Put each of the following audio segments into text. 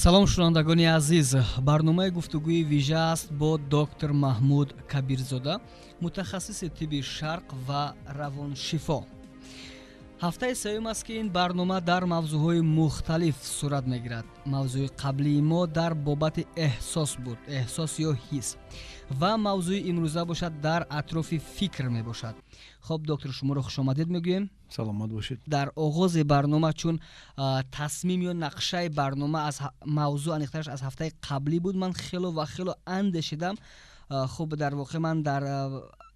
Салом, шунавандагони азиз. Барномаи гуфтугӯи вижа аст бо доктор Маҳмуд Кабирзода, мутахассиси тибби шарқ ва равоншифо. Ҳафтаи сеюм аст, ки ин барнома дар мавзӯъҳои мухталиф сурат мегирад. Мавзӯи қаблии мо дар бобати эҳсос буд, эҳсос ё ҳис, ва мавзӯи имрӯза бошад, дар атрофи фикр мебошад. Хоб, доктор, шуморо хушомадед мегӯем. Саломат бошед. Дар оғози барнома, чун тасмим ё нақшаи барнома аз мавзӯъ, аниқтараш аз ҳафтаи қаблӣ буд, ман хело ва хело андешидам. Хуб, дар воқеъ ман дар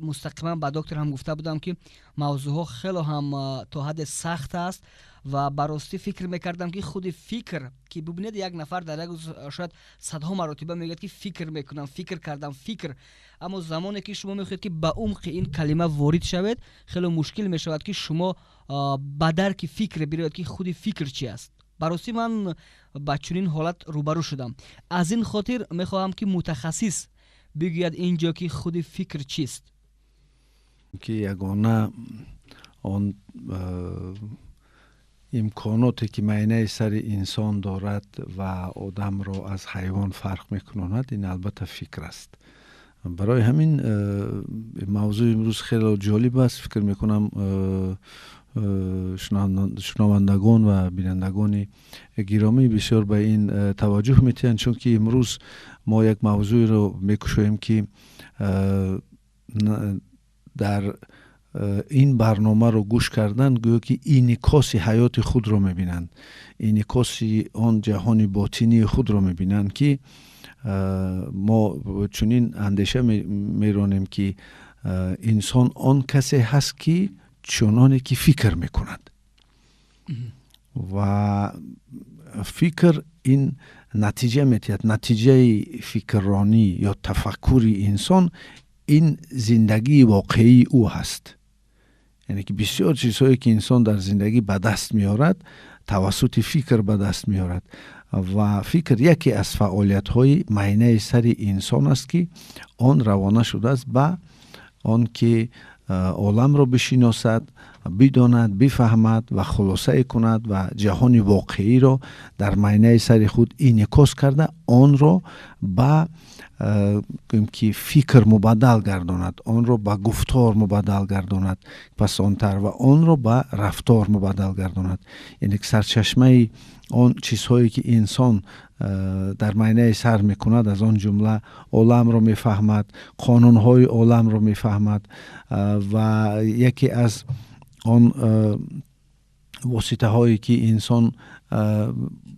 мустақиман ба доктор ҳам гуфта будам, ки мавзӯъҳо хело ҳам то ҳадде сахт аст ва баростӣ фикр мекардам, ки худи фикр, ки бубинед, як нафар дар як рӯз шояд садҳо маротиба мегӯяд, ки фикр мекунам, фикр кардам, фикр. Аммо замоне ки шумо мехоҳед, ки ба умқи ин калима ворид шавед, хело мушкил мешавад, ки шумо ба дарки фикре бироед, ки худи фикр чи аст. Баростӣ ман ба чунин ҳолат рӯбарӯ шудам. Аз ин хотир мехоҳам, ки мутахассис бигӯяд ин ҷо, ки худи фикр чист. Ки ягона он имконоте, ки майнаи сари инсон дорад ва одамро аз ҳайвон фарқ мекунонад, ин албатта фикр аст. Барои ҳамин мавзӯи имрӯз хеле ҷолиб аст. Фикр мекунам, шунавандагон ва бинандагони гиромӣ бисёр ба ин таваҷҷӯҳ метиҳанд, чунки имрӯз мо як мавзӯеро мекушоем, ки дар ин барномаро гӯш кардан гӯё ки инъикоси ҳаёти худро мебинанд, инъикоси он ҷаҳони ботинии худро мебинанд, ки мо чунин андеша меронем, ки инсон он касе ҳаст, ки чуноне ки фикр мекунад, ва фикр ин натиҷа метиҳад. Натиҷаи фикрронӣ ё тафаккури инсон ин зиндагии воқеии ӯ ҳаст. Яъне ки бисёр чизҳое, ки инсон дар зиндагӣ ба даст меорад, тавассути фикр ба даст меорад, ва фикр яке аз фаъолиятҳои майнаи сари инсон аст, ки он равона шудааст ба он ки оламро бишиносад, бидонад, бифаҳмад ва хулосае кунад ва ҷаҳони воқеиро дар майнаи сари худ инъикос карда, онро ба гӯем ки фикр мубаддал гардонад, онро ба гуфтор мубаддал гардонад пасонтар ва онро ба рафтор мубаддал гардонад. Яъне ки сарчашмаи он чизҳое, ки инсон дар майнаи сар мекунад, аз он ҷумла оламро мефаҳмад, қонунҳои оламро мефаҳмад, ва яке аз он воситаҳое, ки инсон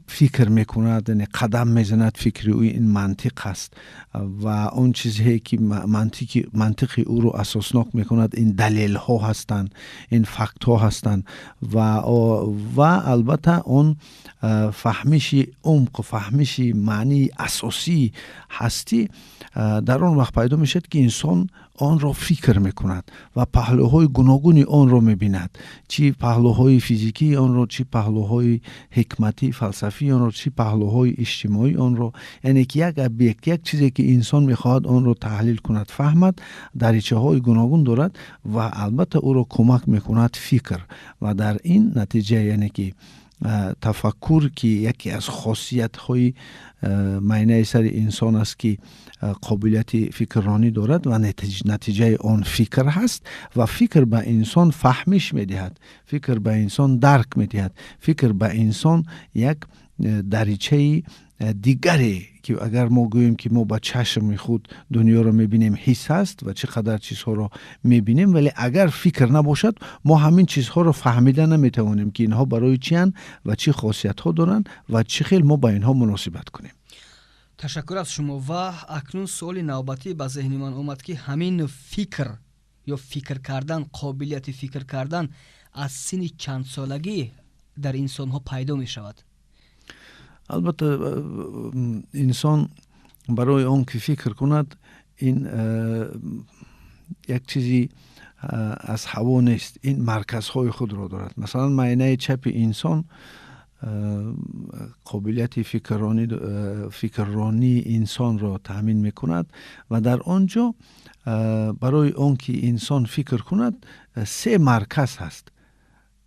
фикр мекунад, яъне қадам мезанад, фикри ӯ ин мантиқ аст, ва он чизе, ки мантиқи ӯро асоснок мекунад, ин далелҳо ҳастанд, ин фактҳо ҳастанд ва албатта он фаҳмиши умқ, фаҳмиши маънии асосии ҳастӣ дар он вақт пайдо мешавад, ки инсон онро фикр мекунад ва паҳлӯҳои гуногуни онро мебинад, чӣ паҳлӯҳои физикии онро, чӣ паҳлӯҳои ҳикматӣ, фалсафии онро, чӣ паҳлӯҳои иҷтимоии онро. Яъне ки як объект, як чизе, ки инсон мехоҳад онро таҳлил кунад, фаҳмад, даричаҳои гуногун дорад ва албатта ӯро кӯмак мекунад фикр. Ва дар ин натиҷа, яъне ки тафаккур, ки яке аз хосиятҳои майнаи сари инсон аст, ки қобилияти фикрронӣ дорад ва натиҷаи он фикр ҳаст, ва фикр ба инсон фаҳмиш медиҳад, фикр ба инсон дарк медиҳад, фикр ба инсон як даричаи дигаре, ки агар мо гӯем, ки мо ба чашми худ дунёро мебинем, ҳис аст ва чӣ қадар чизҳоро мебинем, вале агар фикр набошад, мо ҳамин чизҳоро фаҳмида наметавонем, ки инҳо барои чиянд ва чӣ хосиятҳо доранд ва чӣ хел мо ба инҳо муносибат кунем. Ташаккур аз шумо. Ва акнун суоли навбатӣ ба зеҳни ман омад, ки ҳамин фикр ё фикр кардан, қобилияти фикр кардан аз синни чандсолагӣ дар инсонҳо пайдо мешавад? Албатта, инсон барои он ки фикр кунад, ин як чизи аз ҳаво нест, ин марказҳои худро дорад. Масалан, майнаи чапи инсон қобилияти фикрронии инсонро таъмин мекунад ва дар он ҷо барои он ки инсон фикр кунад, се марказ ҳаст,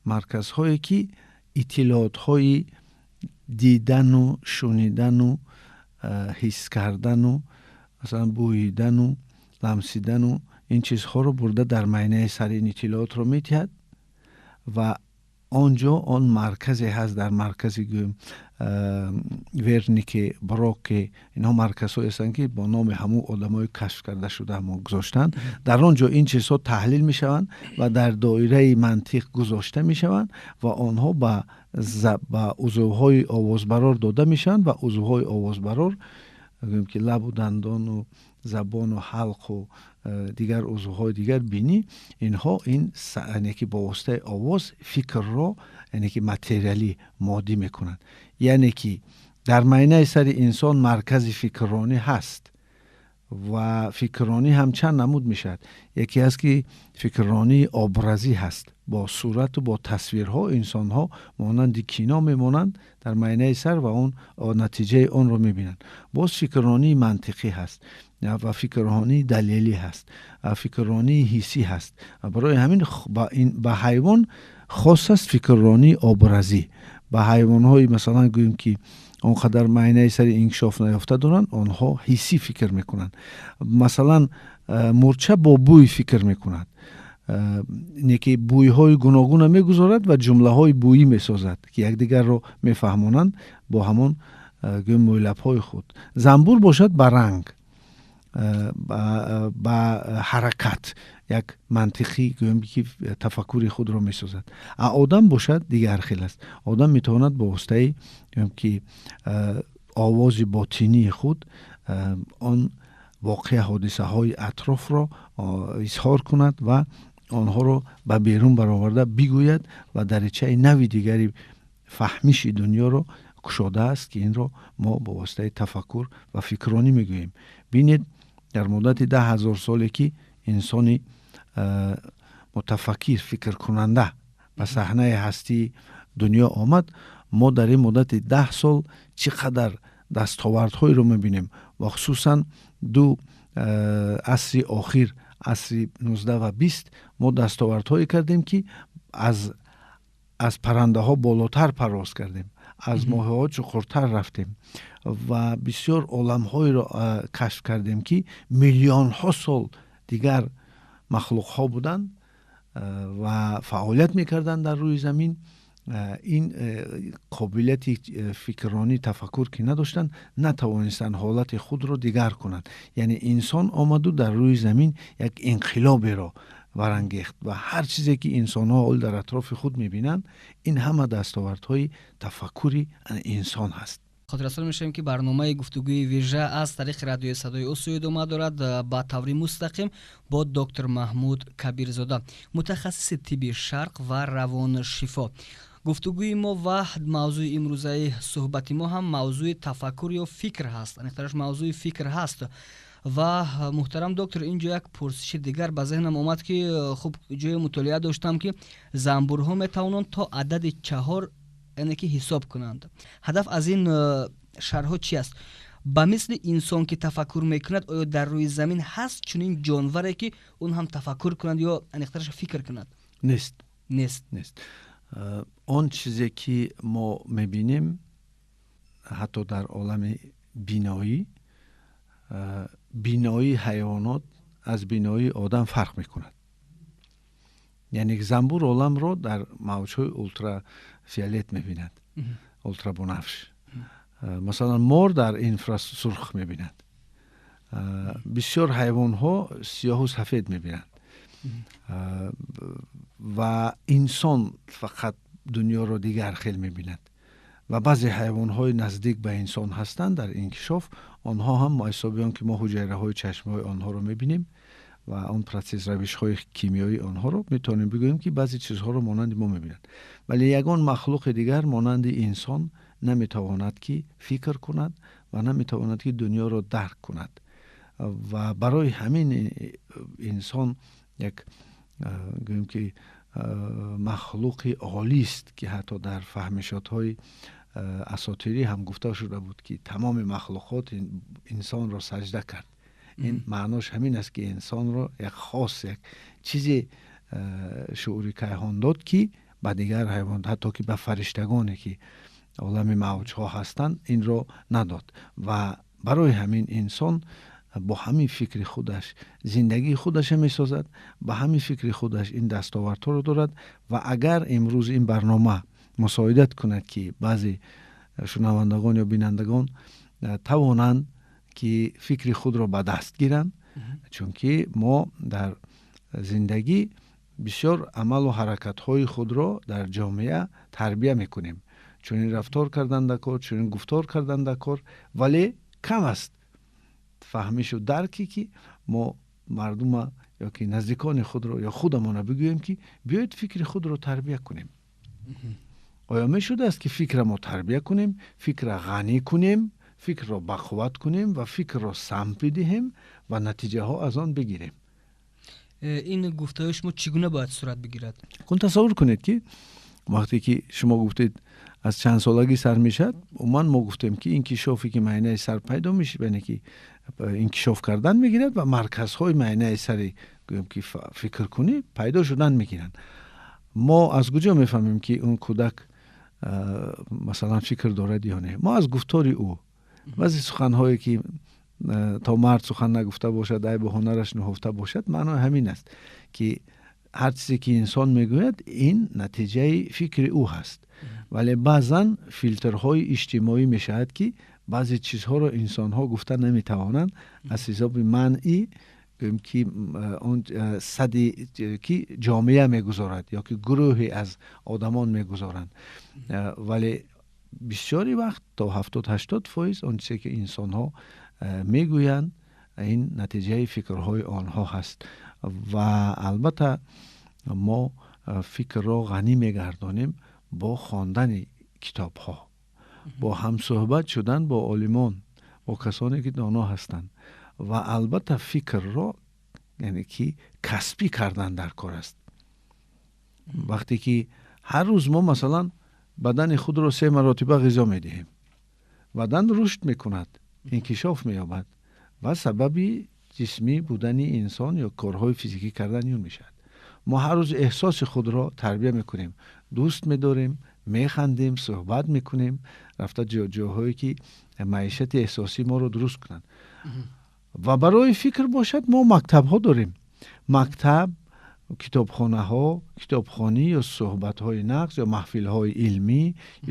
марказҳое, ки иттилоотҳои Дидану шунидану ҳис кардану, масалан, бӯидану ламсидану, ин чизҳоро бурда дар майнаи сар ин иттилоотро медиҳад ва он ҷо он марказе ҳаст, дар маркази, гӯем, Вернике, Броке, инҳо марказҳое ҳастанд, ки бо номи ҳамун одамои кашф карда шуда ҳамо гузоштанд. Дар он ҷо ин чизҳо таҳлил мешаванд ва дар доираи мантиқ гузошта мешаванд ва онҳо ба узвҳои овозбарор дода мешаванд ва узвҳои овозбарор, гӯем ки лабу дандону забону ҳалқу дигар узвҳои дигар, бинӣ, инҳо ин яъне ки бо воситаи овоз фикрро, яъне ки материалӣ, моддӣ мекунанд. Яъне ки дар майнаи сари инсон маркази фикрронӣ ҳаст ва фикрронӣ ҳам чанд намуд мешавад. Яке ҳаст, ки фикрронии образӣ ҳаст, бо сурату бо тасвирҳо инсонҳо монанди кино мемонанд дар майнаи сар ва он натиҷаи онро мебинанд. Боз фикрронии мантиқӣ ҳаст ва фикрронии далелӣ ҳаст, фикрронии ҳиссӣ ҳаст. Барои ҳамин ба ҳайвон хос аст фикрронии образӣ. Ба ҳайвонҳои, масалан, гӯем ки он қадар майнаи сари инкишоф наёфта доранд, онҳо ҳиссӣ фикр мекунанд. Масалан, мурча бо бӯй фикр мекунад, не ки бӯйҳои гуногуна мегузорад ва ҷумлаҳои бӯйӣ месозад, ки якдигарро мефаҳмонанд бо ҳамон, гӯем, мӯйлабҳои худ. Занбур бошад, ба ранг, ба ҳаракат як мантиқӣ, гӯем ки, тафаккури худро месозад. А одам бошад, дигар хел аст. Одам метавонад бо воситаи, гӯем ки, овози ботинии худ он воқеа, ҳодисаҳои атрофро изҳор кунад ва онҳоро ба берун бароварда бигӯяд ва даричаи нави дигари фаҳмиши дунёро кушодааст, ки инро мо бо воситаи тафаккур ва фикрронӣ мегӯем. Бинед, дар муддати 10 000 соле ки инсони мутафаккир, фикркунанда ба саҳнаи ҳастии дунё омад, мо дар ин муддати 10 сол чӣ қадар дастовардҳоеро мебинем ва хусусан ду асри охир, асри 19 ва 20, мо дастовардҳое кардем, ки аз паррандаҳо болотар парвоз кардем, аз моҳиҳо чуқуртар рафтем ва бисёр оламҳоеро кашф кардем, ки миллионҳо сол дигар махлуқҳо буданд ва фаъолият мекарданд дар рӯи замин, ин қобилияти фикрронӣ, тафаккур ки надоштанд, натавонистанд ҳолати худро дигар кунанд. Яъне инсон омаду дар рӯи замин як инқилоберо барангехт ва ҳар чизе ки инсонҳо ҳол дар атрофи худ мебинанд, ин ҳама дастовардҳои тафаккури инсон ҳаст. Хотиррасон мешавем, ки барномаи гуфтугӯи вижа аз тариқи радиои Садои Осиё идома дорад ба таври мустақим бо доктор Маҳмуд Кабирзода, мутахассиси тибби шарқ ва равоншифо. Гуфтугӯи мо ва мавзӯи имрӯзаи суҳбати мо ҳам мавзӯи тафаккур ё фикр ҳаст, аниқтараш мавзӯи фикр ҳаст. Ва, муҳтарам доктор, ин ҷо як пурсиши дигар ба зеҳнам омад, ки хуб, ҷои мутолиа доштам, ки занбурҳо метавонанд то адади чаҳор, яъне ки ҳисоб кунанд. Ҳадаф аз ин шарҳҳо чи аст? Ба мисли инсон ки тафаккур мекунад, оё дар рӯи замин ҳаст чунин ҷонваре, ки он ҳам тафаккур кунад ё аниқтараш фикр кунад? Нест. Нест. Нест. Он чизе ки мо мебинем, ҳатто дар олами биноӣ, биноии ҳайвонот аз биноии одам фарқ мекунад. Яъне занбур оламро дар мавҷҳои ултрафиолет мебинад, ултрабунафш. Масалан, мор дар инфрасурх мебинад. Бисёр ҳайвонҳо сиёҳу сафед мебинанд ва инсон фақат дунёро дигар хел мебинад. Ва баъзе ҳайвонҳои наздик ба инсон ҳастанд дар инкишоф, онҳо ҳам ҳисоби он ки мо ҳуҷайраҳои чашмҳои онҳоро мебинем ва он процесс, равишҳои кимиёии онҳоро, метавонем бигӯем, ки баъзе чизҳоро монанди мо мебинанд. Вале ягон махлуқи дигар монанди инсон наметавонад, ки фикр кунад, ва наметавонад, ки дунёро дарк кунад. Ва барои ҳамин инсон як, гӯем ки, махлуқи олист, ки ҳатто дар фаҳмишотҳои асотирӣ ҳам гуфта шуда буд, ки тамоми махлуқот инсонро саҷда кард. Ин маънош ҳамин аст, ки инсонро як хос, як чизе шуури кайҳон дод, ки ба дигар ҳайвон, ҳатто ки ба фариштагоне ки Олами мавҷҳо ҳастанд, инро надод. Ва барои ҳамин инсон бо ҳамин фикри худаш зиндагии худаша месозад, ба ҳамин фикри худаш ин дастовардҳоро дорад. Ва агар имрӯз ин барнома мусоидат кунад, ки баъзе шунавандагон ё бинандагон тавонанд, ки фикри худро ба даст гиранд, чунки мо дар зиндагӣ бисёр амалу ҳаракатҳои худро дар ҷомеа тарбия мекунем, чунин рафтор кардан дар кор, чунин гуфтор кардан дар кор, вале кам аст фаҳмишу дарке, ки мо мардума ё ки наздикони худро ё худамона бигӯем, ки биёед фикри худро тарбия кунем. Оё мешудааст, ки фикра мо тарбия кунем, фикра ғанӣ кунем, фикрро бақувват кунем ва фикрро самт бидиҳем ва натиҷаҳо аз он бигирем? Ин гуфтаҳои шумо чӣ гуна бояд сурат бигирад? Кун тасаввур кунед, ки вақте ки шумо гуфтед, аз чанд солагӣ сар мешавад, умуман мо гуфтем, ки инкишофе ки майнаи сар пайдо мешавад, яъне ки инкишоф кардан мегирад ва марказҳои майнаи сари, гӯем ки, фикркунӣ пайдо шудан мегиранд. Мо аз куҷо мефаҳмем, ки он кӯдак, масалан, фикр дорад ё не? Мо аз гуфтори ӯ, баъзе суханҳое ки то мард сухан нагуфта бошад, айбу ҳунараш нуҳуфта бошад, маънои ҳамин аст, ки ҳар чизе ки инсон мегӯяд, ин натиҷаи фикри ӯ ҳаст. Вале баъзан филтрҳои иҷтимоӣ мешавад, ки баъзе чизҳоро инсонҳо гуфта наметавонанд аз ҳисоби манъи, гӯем ки, он сади ки ҷомеа мегузорад ё ки гурӯҳе аз одамон мегузоранд. Вале бисёри вақт то 70-80% он чизе ки инсонҳо мегӯянд, ин натиҷаи фикрҳои онҳо ҳаст. Ва албатта мо фикрро ғанӣ мегардонем бо хондани китобҳо, бо ҳамсӯҳбат шудан бо олимон, бо касоне ки доно ҳастанд. Ва албатта фикрро, яъне ки, касбӣ кардан дар кор аст. Вақте ки ҳар рӯз мо, масалан, бадани худро се маротиба ғизо медиҳем, бадан рушд мекунад, инкишоф меёбад ва сабаби ҷисмӣ будани инсон ё корҳои физикӣ кардани он мешавад. Мо ҳар рӯз эҳсоси худро тарбия мекунем, дӯст медорем, механдем, суҳбат мекунем, рафта ҷоҳое ки маишати эҳсосии моро дуруст кунанд. Ва барои фикр бошад, мо мактабҳо дорем, мактаб, китобхонаҳо, китобхонӣ ё суҳбатҳои нағз ё маҳфилҳои илмӣ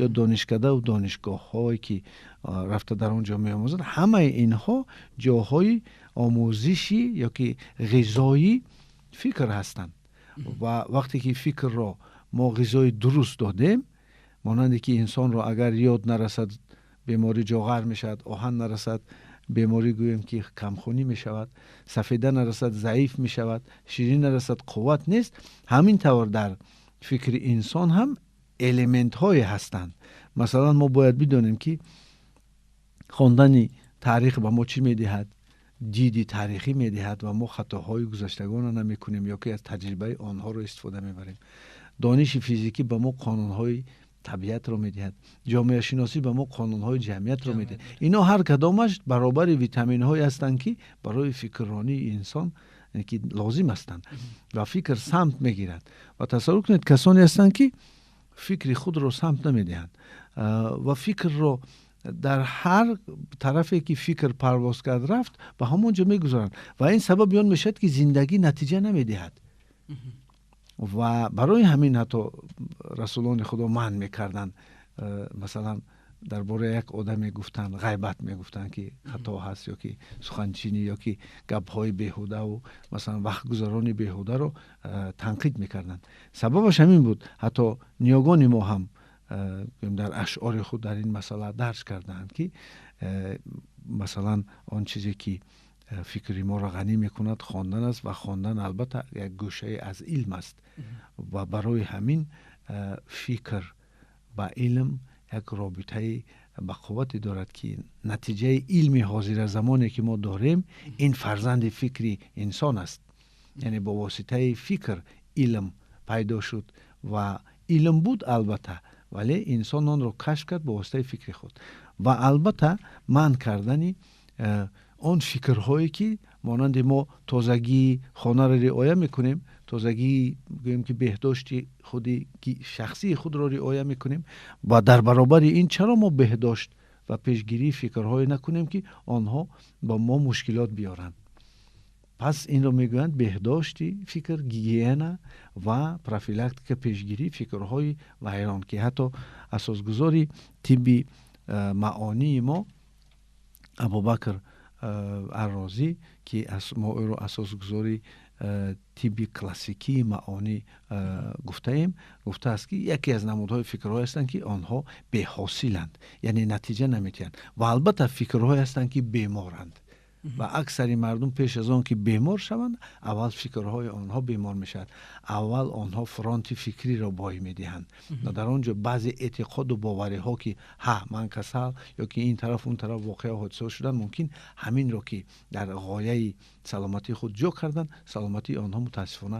ё донишкадаву донишгоҳҳое ки рафта дар он ҷо меомӯзанд. Ҳамаи инҳо ҷоҳои омӯзиши ё ки ғизои фикр ҳастанд. Ва вақте ки фикрро мо ғизои дуруст додем, монанде ки инсонро агар ёд нарасад, беморӣ ҷоғар мешавад, оҳан нарасад, беморӣ, гӯем ки, камхунӣ мешавад, сафеда нарасад, заиф мешавад, ширин нарасад, қувват нест. Ҳамин тавр дар фикри инсон ҳам элементҳое ҳастанд. Масалан, мо бояд бидонем, ки хондани таърих ба мо чӣ медиҳад? Диди таърихӣ медиҳад ва мо хатоҳои гузаштагонро намекунем ё ки аз таҷрибаи онҳоро истифода мебарем. Дониши физикӣ ба мо қонунҳои табиатро медиҳад, ҷомеашиносӣ ба мо қонунҳои ҷамъиятро медиҳад. Ино ҳар кадомаш баробари витаминҳое ҳастанд, ки барои фикрронии инсон ки лозим ҳастанд ва фикр самт мегирад. Ва тасаввур кунед, касоне ҳастанд, ки фикри худро самт намедиҳанд ва фикрро дар ҳар тарафе ки фикр парвоз кард, рафт, ба ҳамон ҷо мегузоранд ва ин сабаби он мешавад, ки зиндагӣ натиҷа намедиҳад. Ва барои ҳамин ҳатто расулони Худо манъ мекарданд, масалан, дар бораи як одаме гуфтанд, ғайбат мегуфтанд, ки хато ҳаст, ё ки суханчинӣ, ё ки гапҳои беҳудаву, масалан, вақтгузарони беҳударо танқид мекарданд. Сабабаш ҳамин буд. Ҳатто ниёгони мо ҳам дар ашъори худ дар ин масъала дарҷ кардаанд, ки масалан, он чизе ки фикри моро ғанӣ мекунад, хондан аст ва хондан албатта як гӯшае аз илм аст. Ва барои ҳамин фикр ба илм як робитаи бақуввате дорад, ки натиҷаи илми ҳозиразамоне ки мо дорем, ин фарзанди фикри инсон аст. Яъне бо воситаи фикр илм пайдо шуд ва илм буд албатта, вале инсон онро кашф кард бо воситаи фикри худ. Ва албатта манъ кардани он фикрҳое ки, монанди мо тозагии хонаро риоя мекунем. Тозагии, гӯем ки, беҳдошти худи шахсии худро риоя мекунем ва дар баробари ин чаро мо беҳдошт ва пешгирии фикрҳое накунем, ки онҳо ба мо мушкилот биёранд? Пас инро мегӯянд беҳдошти фикр, гигиена ва профилактика, пешгирии фикрҳои вайрон, ки ҳатто асосгузори тибби маъонии мо, Абубакр Аррозӣ, ки мо ӯро асосгузори тибби классикии маъонӣ гуфтаем, гуфтааст, ки яке аз намудҳои фикрҳое ҳастанд, ки онҳо беҳосиланд, яъне натиҷа наметиҳанд, ва албатта фикрҳое ҳастанд, ки беморанд, ва аксари мардум пеш аз он ки бемор шаванд, аввал фикрҳои онҳо бемор мешавад. Аввал онҳо фронти фикриро бой медиҳанд ва дар он ҷо баъзе эътиқоду бовариҳо, ки ҳа, ман касал ё ки ин тараф, он тараф воқеа, ҳодисаҳо шуданд, мумкин ҳаминро ки дар ғояи саломатии худ ҷо карданд, саломатии онҳо мутаассифона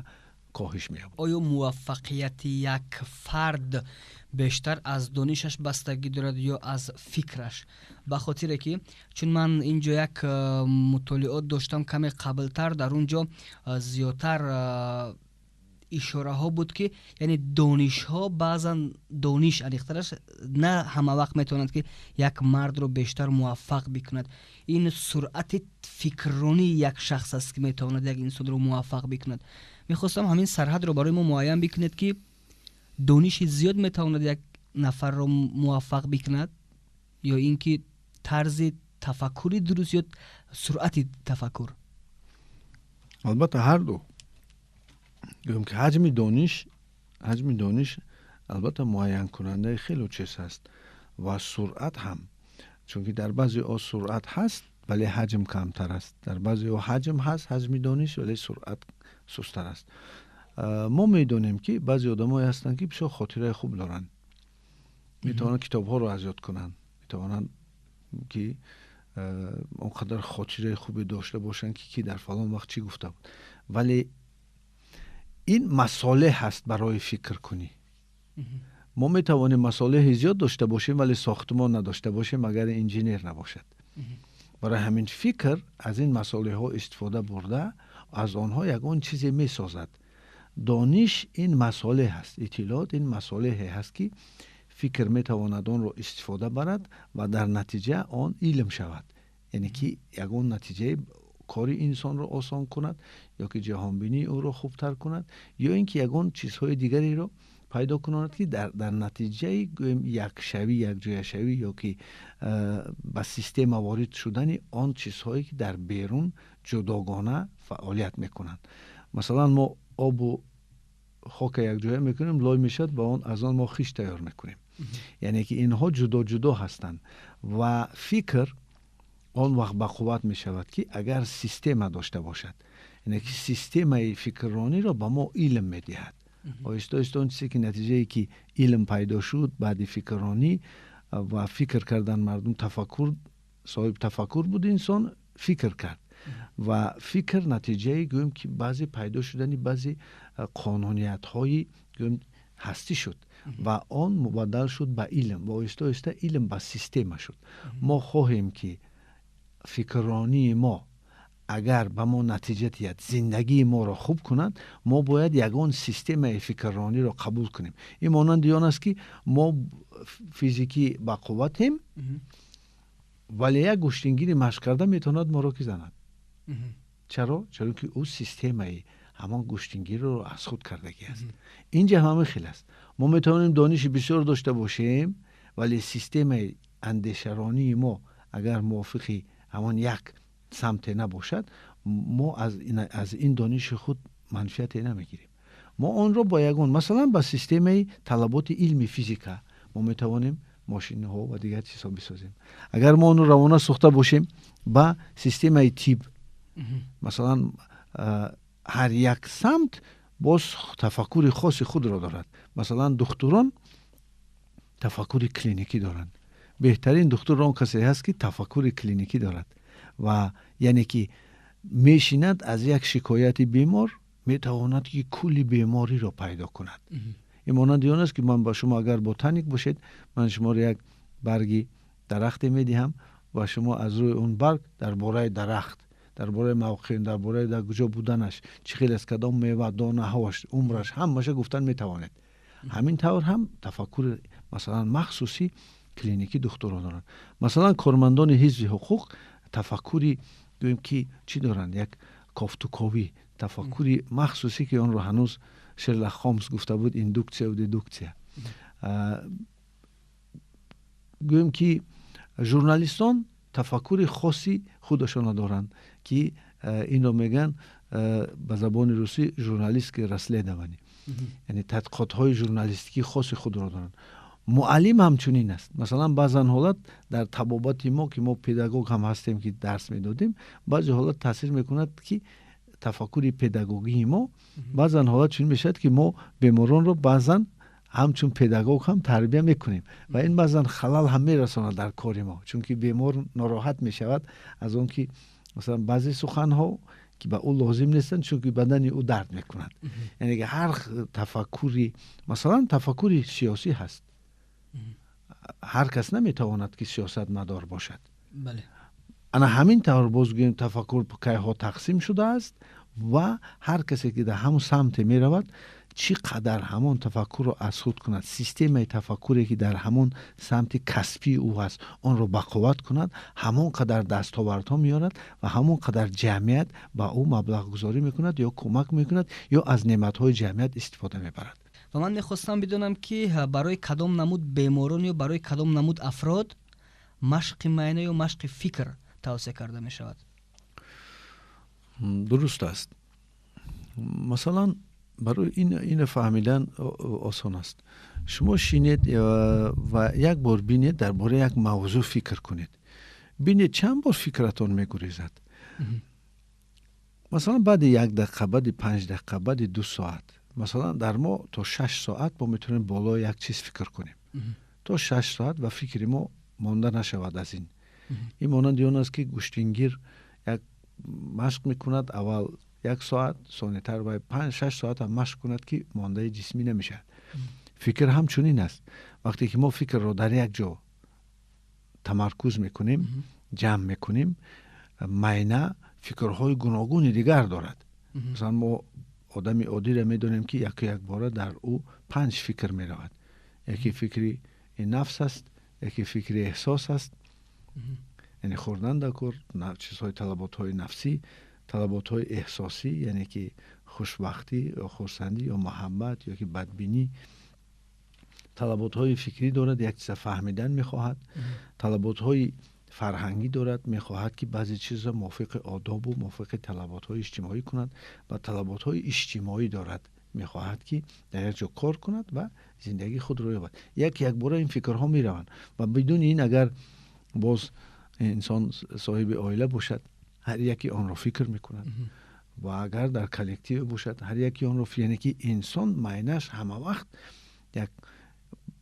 коҳиш меёбад. Оё муваффақияти як фард бештар аз донишаш бастагӣ дорад ё аз фикраш? Ба хотире ки чун ман ин ҷо як мутолиот доштам каме қаблтар, дар он ҷо зиёдтар ишораҳо буд, ки яъне донишҳо баъзан, дониш аниқтараш, на ҳама вақт метавонад, ки як мардро бештар муваффақ бикунад. Ин суръати фикрронии як шахс аст, ки метавонад як инсонро муваффақ бикунад. Мехостам ҳамин сарҳадро барои мо муайян бикунед, ки дониши зиёд метавонад як нафарро муваффақ бикунад ё ин ки тарзи тафаккури дуруст ё суръати тафаккур? Албатта, ҳарду. Гӯем ки ҳаҷми дониш албатта муайянкунандаи хеле чиз аст ва суръат ҳам, чунки дар баъзе о суръат ҳаст, вале ҳаҷм камтар аст, дар баъзеҳо ҳаҷм ҳаст, ҳаҷми дониш, вале суръат сустар аст. Мо медонем, ки баъзе одамое ҳастанд, ки бисёр хотираи хуб доранд, метавонанд китобҳоро аз ёд кунанд, метавонанд ки он қадар хотираи хубе дошта бошанд, ки ки дар фалон вақт чӣ гуфта буд, вале ин масолеҳ ҳаст барои фикркунӣ. Мо метавонем масолеҳи зиёд дошта бошем, вале сохтмон надошта бошем, агар инженер набошад. Барои ҳамин фикр аз ин масолеҳҳо истифода бурда, аз онҳо ягон чизе месозад. Дониш ин масолеҳ аст, иттилоот ин масолеҳе ҳаст, ки фикр метавонад онро истифода барад ва дар натиҷа он илм шавад, яъне ки ягон натиҷаи кори инсонро осон кунад ё ки ҷаҳонбинии ӯро хубтар кунад, ё ин ки ягон чизҳои дигареро пайдо кунад, ки дар натиҷаи, гӯем, якшавӣ, якҷояшавӣ ё ки ба система ворид шудани он чизҳое, ки дар берун ҷудогона фаъолият мекунанд. Масалан, мо обу хока якҷоя мекунем, лой мешавад ва он аз он мо хишт тайёр мекунем, яъне ки инҳо ҷудо ҷудо ҳастанд. Ва фикр он вақт бақувват мешавад, ки агар система дошта бошад, яъне ки системаи фикррониро ба мо илм медиҳад. Оҳиста оҳиста он чизе ки натиҷае ки илм пайдо шуд баъди фикрронӣ ва фикр кардан, мардум тафаккур, соҳиби тафаккур буд, инсон фикр кард ва фикр натиҷаи, гӯем ки, баъзе пайдо шудани баъзе қонуниятҳои, гӯем, ҳастӣ шуд ва он мубаддал шуд ба илм ва оҳиста оҳиста илм ба система шуд. Мо хоҳем, ки фикрронии мо агар ба мо натиҷа диҳад, зиндагии моро хуб кунад, мо бояд ягон системаи фикррониро қабул кунем. Ин монанди он аст, ки мо физикӣ бақувватем, вале як гӯштингири машқ карда метавонад моро ки занад. Чаро? Чаро ки ӯ системаи ҳамон гӯштингириро аз худ кардагӣ аст. Инҷа ҳам ҳамин хел аст. Мо метавонем дониши бисёр дошта бошем, вале системаи андешаронии мо агар мувофиқи ҳамон як самте набошад, мо аз ин дониши худ манфиате намегирем. Мо онро бо ягон, масалан, ба системаи талаботи илми физика мо метавонем мошинҳо ва дигар чизҳо бисозем. Агар мо онро равона сохта бошем ба системаи тиб, масалан, ҳар як самт боз тафаккури хоси худро дорад. Масалан, духтурон тафаккури клиникӣ доранд. Беҳтарин духтур он касе ҳаст, ки тафаккури клиникӣ дорад ва яъне ки мешинад, аз як шикояти бемор метавонад, ки кулли бемориро пайдо кунад. Ин монанди он аст, ки ман ба шумо, агар ботаник бошед, ман шуморо як барги дарахте медиҳам ва шумо аз рӯи он барг дар бораи дарахт, дар бораи Дар бораи мавқеъ, дар бораи дар куҷо буданаш, чӣ хел аст, кадом мева, донаҳоаш, умраш, ҳамаша гуфтан метавонед. Ҳамин тавр ҳам тафаккури, масалан, махсуси клиникӣ духтурон доранд. Масалан, кормандони ҳизби ҳуқуқ тафаккури, гӯем ки, чӣ доранд, як кофтуковӣ, тафаккури махсусе, ки онро ҳанӯз Шерлок Холмс гуфта буд, индуксияву дедуксия. Гӯем ки, журналистон тафаккури хоси худашонро доранд, ки инро мегӯянд ба забони русӣ журналистское расследование, яъне тадқиқотҳои журналистикии хоси худро доранд. Муаллим ҳамчунин аст. Масалан, баъзан ҳолат дар табобати мо, ки мо педагог ҳам ҳастем, ки дарс медодем, баъзе ҳолат таъсир мекунад, ки тафаккури педагогии мо баъзан ҳолат чунин мешавад, ки мо беморонро баъзан ҳамчун педагог ҳам тарбия мекунем ва ин баъзан халал ҳам мерасонад дар кори мо, чунки бемор нороҳат мешавад аз он ки, масалан, баъзе суханҳо, ки ба ӯ лозим нестанд, чунки бадани ӯ дард мекунад. Яъне ки ҳар тафаккури, масалан, тафаккури сиёсӣ ҳаст, ҳар кас наметавонад, ки сиёсатмадор бошад. Ана ҳамин тавр, боз гӯем, тафаккур кайҳо тақсим шудааст ва ҳар касе ки дар ҳамон самте меравад, чӣ қадар ҳамон тафаккурро аз худ кунад, системаи тафаккуре, ки дар ҳамон самти касбии ӯ ҳаст, онро бақувват кунад, ҳамон қадар дастовардҳо меорад ва ҳамон қадар ҷамъият ба ӯ маблағгузорӣ мекунад ё кӯмак мекунад, ё аз неъматҳои ҷамъият истифода мебарад. Ва ман мехостам бидонам, ки барои кадом намуд беморон ё барои кадом намуд афрод машқи майна ё машқи фикр тавсия карда мешавад? Дуруст аст. Масалан, барои ина фаҳмидан осон аст. Шумо шинед ва як бор бинед, дар бораи як мавзӯъ фикр кунед, бинед, чанд бор фикратон мегурезад. Масалан, баъди як дақиқа, баъди 5 дақиқа, баъди 2 соат. Масалан, дар мо то 6 соат мо метавонем болои як чиз фикр кунем, то 6 соат, ва фикри мо монда нашавад аз ин. Ин монанди он аст, ки гӯштингир як машқ мекунад, аввал як соат, сонитар вай 5-6 соат ҳам машқ кунад, ки мондаи ҷисмӣ намешавад. Фикр ҳам чунин аст. Вақте ки мо фикрро дар як ҷо тамаркуз мекунем, ҷамъ мекунем, майна фикрҳои гуногуни дигар дорад. Масалан, мо одами оддиро медонем, ки яку якбора дар ӯ панҷ фикр меравад. Яке фикри нафс аст, яке фикри эҳсос аст, яъне хӯрдан дар кор, чизҳои талаботҳои нафсӣ, талаботҳои эҳсосӣ, яъне ки хушбахтӣ ё хурсандӣ ё муҳаббат ё ки бадбинӣ, талаботҳои фикрӣ дорад, як чиза фаҳмидан мехоҳад, талаботҳои фарҳангӣ дорад, мехоҳад, ки баъзе чизро мувофиқи одобу мувофиқи талаботҳои иҷтимоӣ кунад, ва талаботҳои иҷтимоӣ дорад, мехоҳад, ки дар як ҷо кор кунад ва зиндагии худро ёбад. Як якбора ин фикрҳо мераванд ва бидуни ин, агар боз инсон соҳиби оила бошад, ҳар яке онро фикр мекунад, ва агар дар коллективе бошад, ҳар яке онро, яъне ки инсон майнаш ҳама вақт як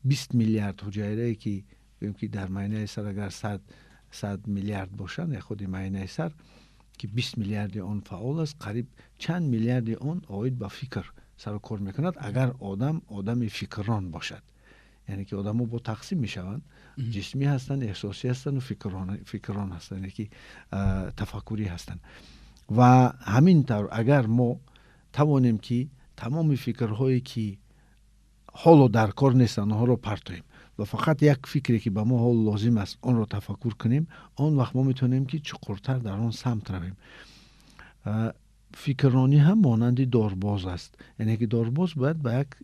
20 миллиард ҳуҷайрае, ки гӯем, ки дар майнаи сар агар 100 миллиард бошанд, я худи майнаи сар, ки 20 миллиарди он фаъол аст, қариб чанд миллиарди он оид ба фикр сару кор мекунад. Агар одам одами фикррон бошад, яъне ки одамо бо тақсим мешаванд: ҷисмӣ ҳастанд, эҳсосӣ ҳастанд, фикррон ҳастанд, яъне ки тафаккурӣ ҳастанд. Ва ҳамин тавр, агар мо тавонем, ки тамоми фикрҳое, ки ҳоло дар кор нестанд, онҳоро партоем ва фақат як фикре, ки ба мо ҳоло лозим аст, онро тафаккур кунем, он вақт мо метавонем, ки чуқуртар дар он самт равем. Фикрронӣ ҳам монанди дорбоз аст, яъне ки дорбоз бояд ба як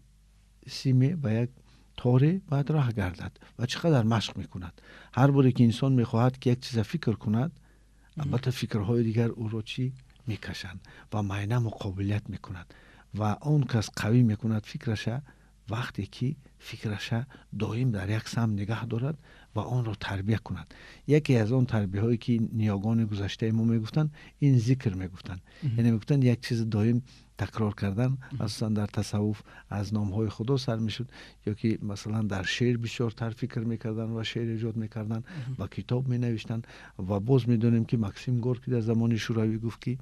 симе, ба як торе бояд роҳ гардад ва чӣ қадар машқ мекунад. Ҳар боре ки инсон мехоҳад, ки як чиза фикр кунад, албатта, фикрҳои дигар ӯро чӣ мекашанд ва майна муқобилият мекунад. Ва он кас қавӣ мекунад фикраша, вақте ки фикраша доим дар як самт нигаҳ дорад ва онро тарбия кунад. Яке аз он тарбияҳое, ки ниёгони гузаштаи мо мегуфтанд, ин зикр мегуфтанд, яъне мегуфтанд, як чиз доим такрор кардан. Асосан дар тасаввуф аз номҳои Худо сар мешуд, ё ки, масалан, дар шеър бисёртар фикр мекарданд ва шеър эҷод мекарданд ва китоб менавиштанд. Ва боз медонем, ки Максим Горки дар замони Шӯравӣ гуфт, ки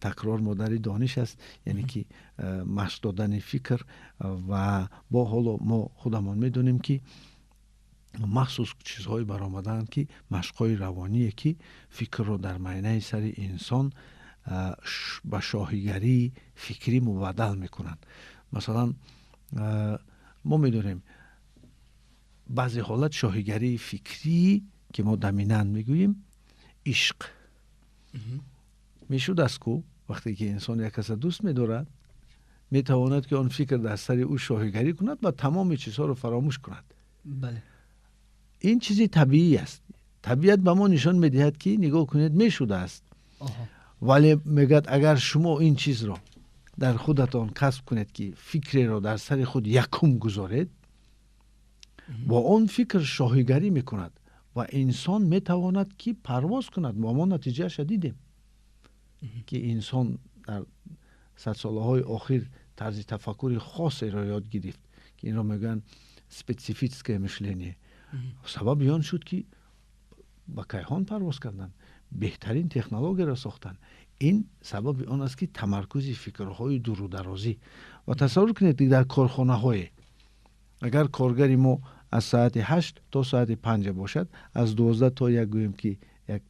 такрор модари дониш аст, яъне ки машқ додани фикр. Ва бо ҳоло мо худамон медонем, ки Махсус чизҳое баромадаанд, ки машқҳои равоние, ки фикрро дар майнаи сари инсон ба шоҳигарии фикрӣ мубаддал мекунанд. Масалан, мо медонем, баъзе ҳолат шоҳигарии фикрӣ, ки мо доминант мегӯем, ишқ мешудааст ку. Вақте ки инсон як каса дӯст медорад, метавонад, ки он фикр дар сари ӯ шоҳигарӣ кунад ва тамоми чизҳоро фаромӯш кунад. Ин чизи табиӣ аст. Табиат ба мо нишон медиҳад, ки нигоҳ кунед, мешудааст, вале мегӯяд, агар шумо ин чизро дар худатон касб кунед, ки фикреро дар сари худ якум гузоред, бо он фикр шоҳигарӣ мекунад ва инсон метавонад, ки парвоз кунад. Мо натиҷаашро дидем, ки инсон дар садсолаҳои охир тарзи тафаккури хосеро ёд гирифт, ки инро мегӯянд специфическое мышление. Сабаби он шуд, ки ба кайҳон парвоз карданд, беҳтарин технологияро сохтанд. Ин сабаби он аст, ки тамаркузи фикрҳои дурударозӣ. Ва тасаввур кунед, ки дар корхонаҳое агар коргари мо аз соати 8 то соати 5 бошад, аз 12 то 1, гӯем ки, як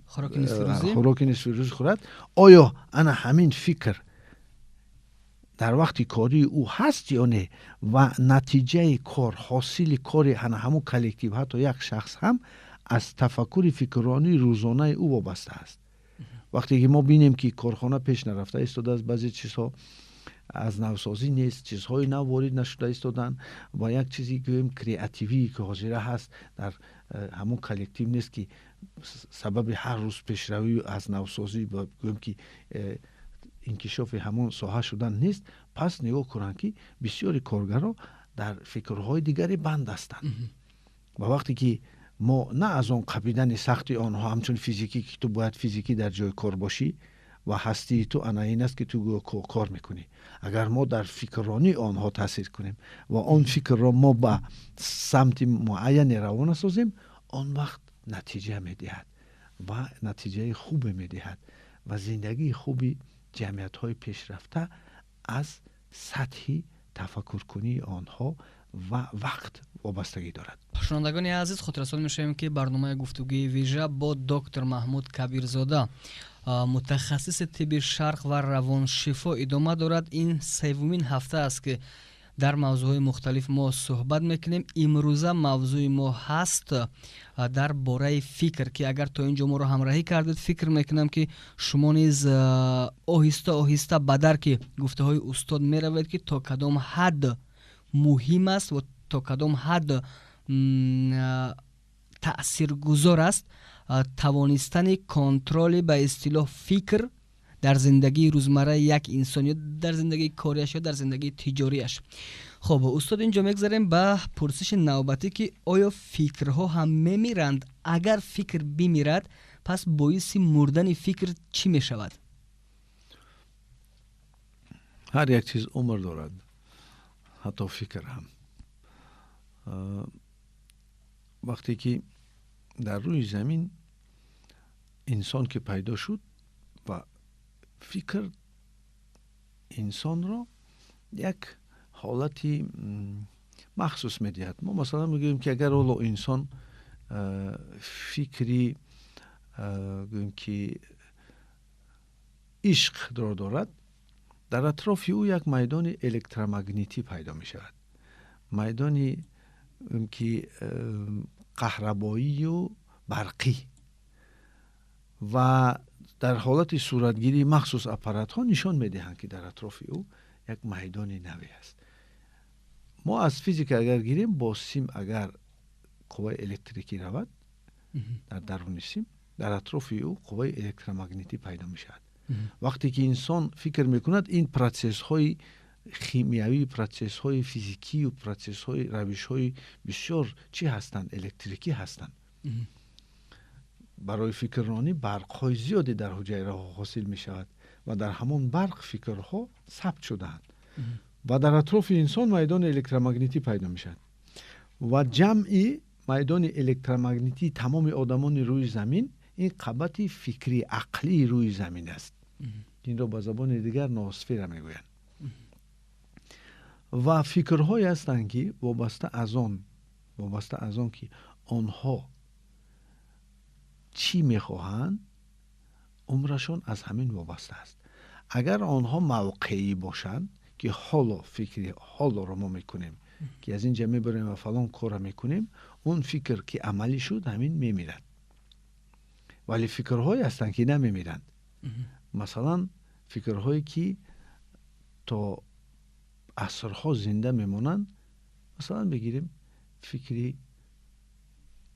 хӯроки нисфирӯзӣ хӯрад, оё ана ҳамин фикр дар вақти кории ӯ ҳаст ё не? Ва натиҷаи кор, ҳосили кори ана ҳамун коллектив, ҳатто як шахс ҳам аз тафаккури фикрронии рӯзонаи ӯ вобаста аст. Вақте ки мо бинем, ки корхона пеш нарафта истодааст, баъзе чизҳо аз навсозӣ нест, чизҳои нав ворид нашуда истоданд ва як чизи, гӯем, креативие, ки ҳозира ҳаст, дар ҳамун коллектив нест, ки сабаби ҳар рӯз пешравию аз навсозӣ, гӯем ки, инкишофи ҳамон соҳа шудан нест, пас нигоҳ кунанд, ки бисёри коргаро дар фикрҳои дигаре банд ҳастанд. Ва вақте ки мо на аз он қапидани сахти онҳо ҳамчун физикӣ, ки ту бояд физикӣ дар ҷои кор бошӣ ва ҳастии ту ана ин аст, ки ту кор мекунӣ, агар мо дар фикрронии онҳо таъсир кунем ва он фикрро мо ба самти муайяне равона созем, он вақт натиҷа медиҳад ва натиҷаи хубе медиҳад. Ва зиндагии хуби ҷамъиятҳои пешрафта аз сатҳи тафаккуркунии онҳо ва вақт вобастагӣ дорад. Шунавандагони азиз, хотиррасон мешавем, ки барномаи гуфтугӯи вижа бо доктор Маҳмуд Кабирзода, мутахассиси тибби шарқ ва равоншифо, идома дорад. Ин севумин ҳафта аст, ки дар мавзӯъҳои мухталиф мо суҳбат мекунем. Имрӯза мавзӯи мо ҳаст дар бораи фикр, ки агар то ин ҷо моро ҳамроҳӣ кардед, фикр мекунам, ки шумо низ оҳиста оҳиста ба дарки гуфтаҳои устод меравед, ки то кадом ҳад муҳим аст ва то кадом ҳад таъсиргузор аст тавонистани контроли, ба истилоҳ, фикр дар зиндагии рӯзмарраи як инсон ё дар зиндагии кориаш ё дар зиндагии тиҷориаш. Хуб, устод, инҷо мегзарем ба пурсиши навбатӣ, ки оё фикрҳо ҳам мемиранд? Агар фикр бимирад, пас боиси мурдани фикр чӣ мешавад? Ҳар як чиз умр дорад, ҳатто фикр ҳам. Вақте ки дар рӯи замин инсон ки пайдо шуд, ва фикр инсонро як ҳолати махсус медиҳад. Мо, масалан, мегӯем, ки агар ҳоло инсон фикри, гӯем ки, ишқро дорад, дар атрофи ӯ як майдони электромагнитӣ пайдо мешавад, майдони, гӯем ки, каҳрабоию барқӣ, ва дар ҳолати суратгирии махсус аппаратҳо нишон медиҳанд, ки дар атрофи ӯ як майдони наве аст. Мо аз физика агар гирем, бо сим агар қувваи электрикӣ равад, дар даруни сим, дар атрофи ӯ қувваи электромагнитӣ пайдо мешавад. Вақте ки инсон фикр мекунад, ин процессҳои химиявӣ, процессҳои физикию процессҳои равишҳои бисёр чӣ ҳастанд, электрикӣ ҳастанд. Барои фикрронӣ барқҳои зиёде дар ҳуҷайраҳо ҳосил мешавад ва дар ҳамон барқ фикрҳо сабт шудаанд ва дар атрофи инсон майдони электромагнитӣ пайдо мешавад. Ва ҷамъи майдони электромагнитии тамоми одамони рӯи замин ин қабати фикрӣ, ақлии рӯи замин аст. Инро ба забони дигар ноосфера мегӯянд. Ва фикрҳое ҳастанд, ки вобаста аз он Вобаста аз он ки онҳо чӣ мехоҳанд, умрашон аз ҳамин вобаста аст. Агар онҳо мавқеӣ бошанд, ки ҳоло фикри ҳолоро мо мекунем, ки аз ин ҷа мебарем ва фалон корро мекунем, он фикр ки амалӣ шуд, ҳамин мемирад. Вале фикрҳое ҳастанд, ки намемиранд. Масалан, фикрҳое ки то асрҳо зинда мемонанд. Масалан, бигирем фикри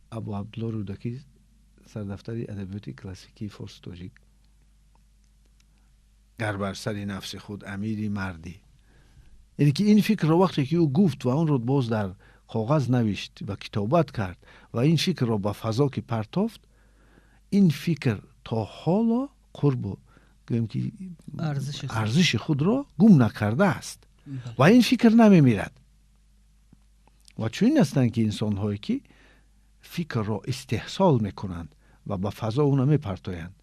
Абу Абдулло Рӯдакӣ, сардафтари адабиёти классикии форсу тоҷик: «Гар бар сари нафси худ амири мардӣ». Яъне ки ин фикрро вақте ки ӯ гуфт ва онро боз дар коғаз навишт ва китобат кард ва ин фикрро ба фазо ки партофт, ин фикр то ҳоло қурбу, гӯем ки, арзиши худро гум накардааст ва ин фикр намемирад. Ва чунин ҳастанд ки инсонҳое ки фикрро истеҳсол мекунанд ва ба фазо ӯ намепартоянд,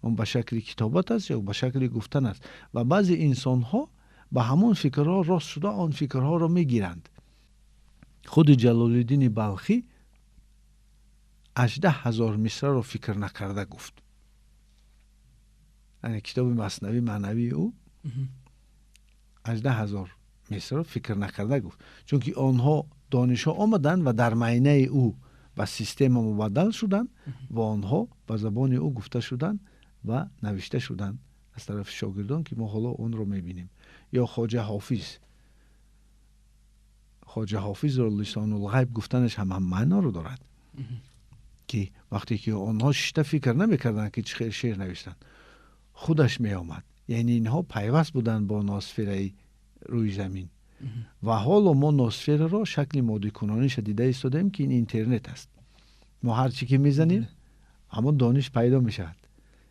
он ба шакли китобат аст ё ба шакли гуфтан аст, ва баъзе инсонҳо ба ҳамон фикрҳо рост шуда, он фикрҳоро мегиранд. Худи Ҷалолиддини Балхӣ 18 000 мисраро фикр накарда гуфт, яъне китоби Маснавии маънавии ӯ 18 000 мисраро фикр накарда гуфт, чунки онҳо донишҳо омаданд ва дар майнаи ӯ ба система мубаддал шуданд ва онҳо ба забони ӯ гуфта шуданд ва навишта шуданд аз тарафи шогирдон, ки мо ҳоло онро мебинем. Ё Хоҷа Ҳофиз, Хоҷа Ҳофизро лисонулғайб гуфтанаш ҳам маъноро дорад, ки вақте ки онҳо шишта фикр намекарданд, ки чӣ хел шеър навиштанд, худаш меомад. Яъне инҳо пайваст буданд бо ноосфераи рӯи замин. Ва ҳоло мо ноосфераро шакли моддикунониша дида истодаем, ки ин интернет аст. Мо ҳар чӣ ки мезанем, ҳамон дониш пайдо мешавад.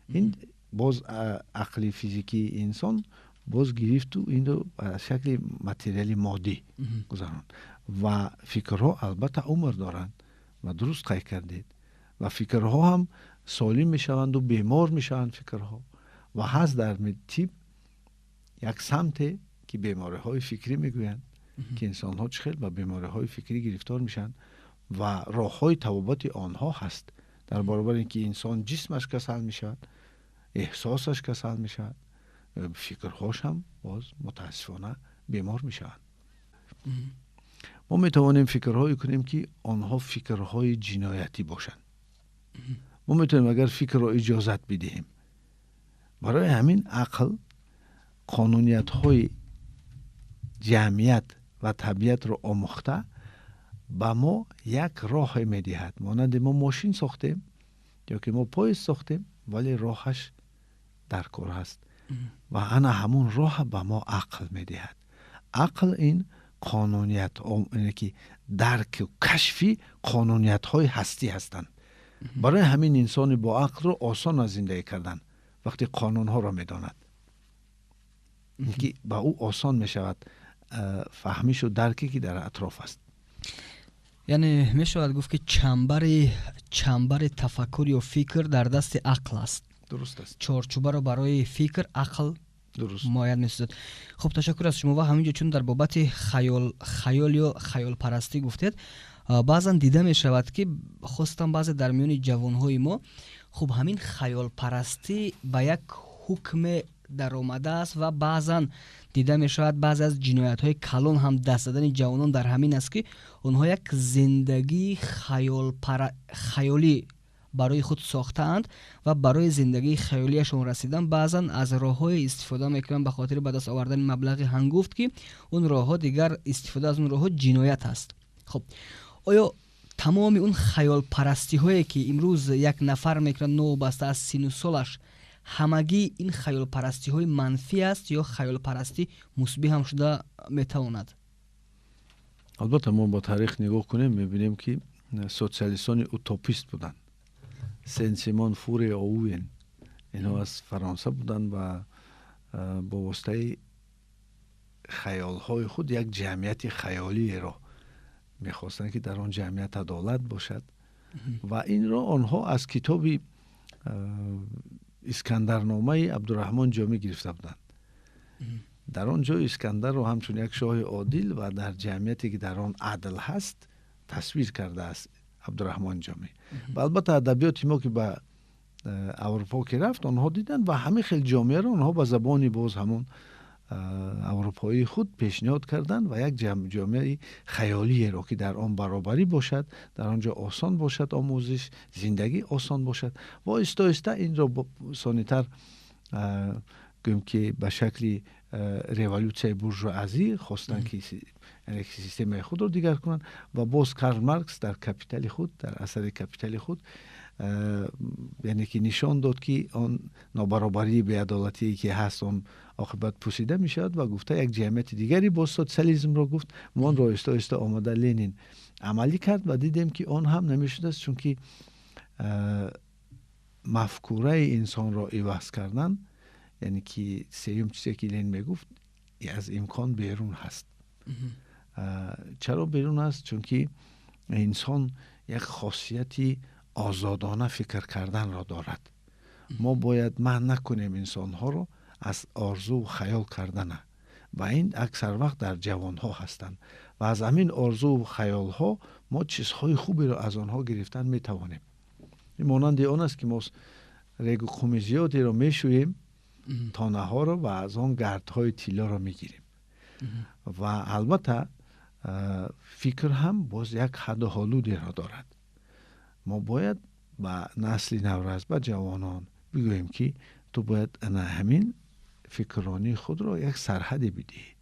Ин боз ақли физикии инсон боз гирифту инро ба шакли материали моддӣ гузаронд. Ва фикрҳо албатта умр доранд ва дуруст қайд кардед, ва фикрҳо ҳам солим мешаванду бемор мешаванд фикрҳо. Ва ҳаст дар тиб як самте, ки бемориҳои фикрӣ мегӯянд, ки инсонҳо чӣ хел ба бемориҳои фикрӣ гирифтор мешаванд ва роҳҳои табобати онҳо ҳаст. Дар баробари ин ки инсон ҷисмаш касал мешавад, эҳсосаш касал мешавад, фикрҳош ҳам боз мутаассифона бемор мешаванд. Мо метавонем фикрҳое кунем, ки онҳо фикрҳои ҷиноятӣ бошанд. Мо метавонем, агар фикрро иҷозат бидиҳем. Барои ҳамин ақл қонуниятҳои ҷамъият ва табиатро омӯхта, ба мо як роҳе медиҳад. Монанди мо мошин сохтем ё ки мо поезд сохтем, вале роҳаш дар кор ҳаст ва ана ҳамун роҳа ба мо ақл медиҳад. Ақл ин қонуният, ки дарку кашфи қонуниятҳои ҳастӣ ҳастанд. Барои ҳамин инсони бо ақлро осон аст зиндагӣ кардан, вақте қонунҳоро медонад, ки ба ӯ осон мешавад фаҳмишу дарке, ки дар атроф аст. Яъне мешавад гуфт, ки чамбари тафаккур ё фикр дар дасти ақл аст. Дуруст аст. Чорчӯбаро барои фикр ақл муайян месозад. Хуб, ташаккур аз шумо. Ва ҳамин ҷо, чун дар бобати хаёл ё хаёлпарастӣ гуфтед, баъзан дида мешавад, ки хостам баъзе дар миёни ҷавонҳои мо, хуб, ҳамин хаёлпарастӣ ба як ҳукме даромадааст ва баъзан дида мешавад, баъзе аз ҷиноятҳои калон ҳам даст задани ҷавонон дар ҳамин аст, ки онҳо як зиндагии хаёлӣ барои худ сохтаанд ва барои зиндагии хаёлияшон расидан баъзан аз роҳҳое истифода мекунанд ба хотири ба даст овардани маблағи ҳангуфт, ки он роҳҳо дигар, истифода аз он роҳҳо ҷиноят аст. Хуб, оё тамоми он хаёлпарастиҳое, ки имрӯз як нафар мекунад, новобаста аз сину солаш, ҳамагӣ ин хаёлпарастиҳои манфӣ аст ё хаёлпарастӣ мусбӣ ҳам шуда метавонад? Албатта, мо бо таърих нигоҳ кунем, мебинем, ки социалистони утопист буданд. Сен Симон, Фуре, Оуен, инҳо аз Фаронса буданд ва бо воситаи хаёлҳои худ як ҷамъияти хаёлиеро мехостанд, ки дар он ҷамъият адолат бошад. Ва инро онҳо аз китоби Искандарномаи Абдураҳмон Ҷомӣ гирифта буданд. Дар он ҷо Искандарро ҳамчун як шоҳи одил ва дар ҷамъияте, ки дар он адл ҳаст, Тасвир кардааст Абдураҳмон Ҷомӣ. Ва албатта, адабиёти мо ки ба Аврупо ки рафт, онҳо диданд ва ҳамин хел ҷомеаро онҳо ба забони боз ҳамон аврупоии худ пешниҳод карданд ва як ҷомеаи хаёлиеро, ки дар он баробарӣ бошад, дар он ҷо осон бошад омӯзиш, зиндагӣ осон бошад. Ва оҳиста оҳиста инро сонитар, гӯем ки, ба шакли революсияи буржуазӣ хостанд, ки системаи худро дигар кунанд. Ва боз Карл Маркс дар «Капитали» худ, дар асари «Капитали» худ, яъне ки нишон дод, ки он нобаробарии, беадолатие ки ҳаст, он оқибат пӯсида мешавад ва гуфта як ҷамъияти дигаре, боз социализмро гуфт. Мо онро оҳиста оҳиста омада Ленин амалӣ кард ва дидем, ки он ҳам намешудааст, чунки мафкураи инсонро иваз кардан, яъне ки сеюм чизе ки Ленин мегуфт, аз имкон берун ҳаст. Чаро берун аст? Чунки инсон як хосияти озодона фикр карданро дорад. Мо бояд манъ накунем инсонҳоро аз орзуву хаёл кардана ва ин аксар вақт дар ҷавонҳо ҳастанд ва аз ҳамин орзуву хаёлҳо мо чизҳои хуберо аз онҳо гирифтан метавонем. Ин монанди он аст, ки мо регу қуми зиёдеро мешӯем, тонаҳоро, ва аз он гардҳои тиллоро мегирем. Ва албатта, фикр ҳам боз як ҳадду ҳудудеро дорад. Мо бояд ба насли наврас, ба ҷавонон бигӯем, ки ту бояд ана ҳамин фикрронии худро як сарҳаде бидиҳӣ.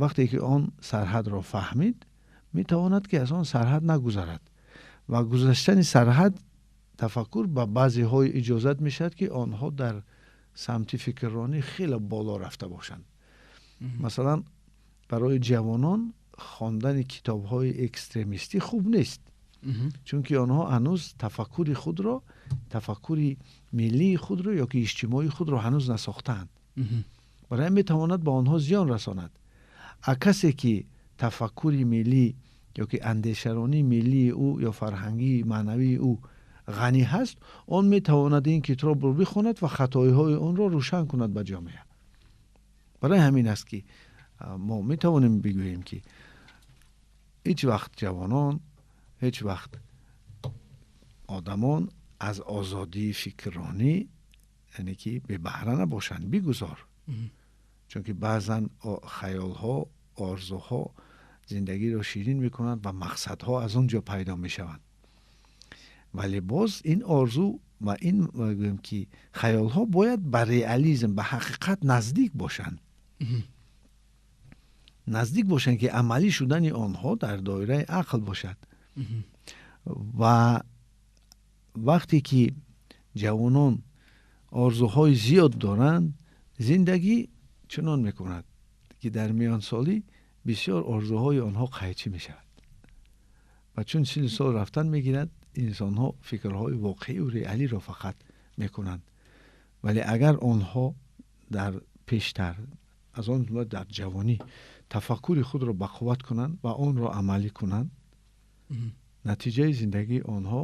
Вақте ки он сарҳадро фаҳмид, метавонад, ки аз он сарҳад нагузарад. Ва гузаштани сарҳад тафаккур ба баъзеҳо иҷозат мешавад, ки онҳо дар самти фикрронӣ хеле боло рафта бошанд. Масалан, барои ҷавонон хондани китобҳои экстремистӣ хуб нест, чунки онҳо ҳанӯз тафаккури худро, тафаккури миллии худро ё ки иҷтимоии худро ҳанӯз насохтаанд. Барои ҳамин метавонад ба онҳо зиён расонад. А касе ки тафаккури миллӣ ё ки андешаронии миллии ӯ ё фарҳангии маънавии ӯ ғанӣ ҳаст, он метавонад ин китобро бихонад ва хатоиҳои онро рӯшан кунад ба ҷомеа. Барои ҳамин аст, ки мо метавонем бигӯем, ки ҳеҷ вақт ҷавонон, ҳеҷ вақт одамон аз озодии фикрронӣ, яъне ки, бебаҳра набошанд. Бигузор, чунки баъзан хаёлҳо, орзуҳо зиндагиро ширин мекунанд ва мақсадҳо аз он ҷо пайдо мешаванд. Вале боз ин орзу ва ин, гӯем ки, хаёлҳо бояд ба реализм, ба ҳақиқат наздик бошанд, наздик бошанд, ки амалӣ шудани онҳо дар доираи ақл бошад. Ва вақте ки ҷавонон орзуҳои зиёд доранд, зиндагӣ чунон мекунад, ки дар миёнсолӣ бисёр орзуҳои онҳо қайчӣ мешавад. Ва чун синну сол рафтан мегирад, инсонҳо фикрҳои воқеию реалиро фақат мекунанд. Вале агар онҳо дар пештар, аз он ҷумла дар ҷавонӣ, тафаккури худро бақувват кунанд ва онро амалӣ кунанд, натиҷаи зиндагии онҳо